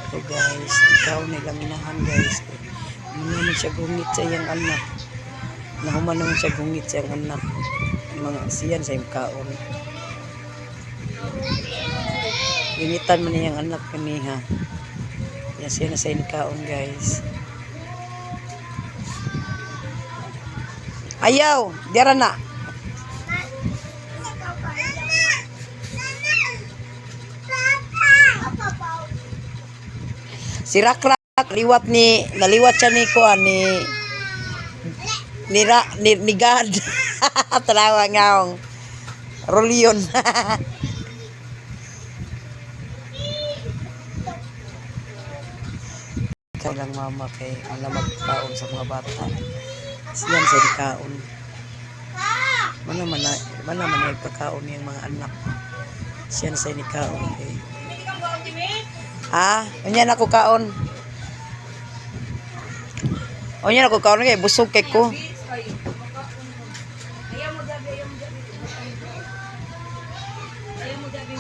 So guys, ikaw nilang inahan, guys. Ano naman siya gungit sa iyang anak. Nahuman naman siya gungit sa iyang anak. Mga siyan sa iyang kaon. Gungitan man niyang anak kaniha. Yan siya na sa iyang kaon, guys. Ayaw, dira na. Si Rakrak liwat ni naliwat siya ni kuan ni ni Ra, ni God. Tanawa ngaong Rolion. Ikaw lang mama kay wala magkaon sa mga bata. Siyan sa kaon. Mana man na pagkaon niyang mga anak. Siyan sa kaon kay. Ha? Unya na ko kaon. Unya na ko kaon kay busog kay ko. Ayaw mo, Gabi. Ayaw mo, Gabi. Ayaw mo, Gabi.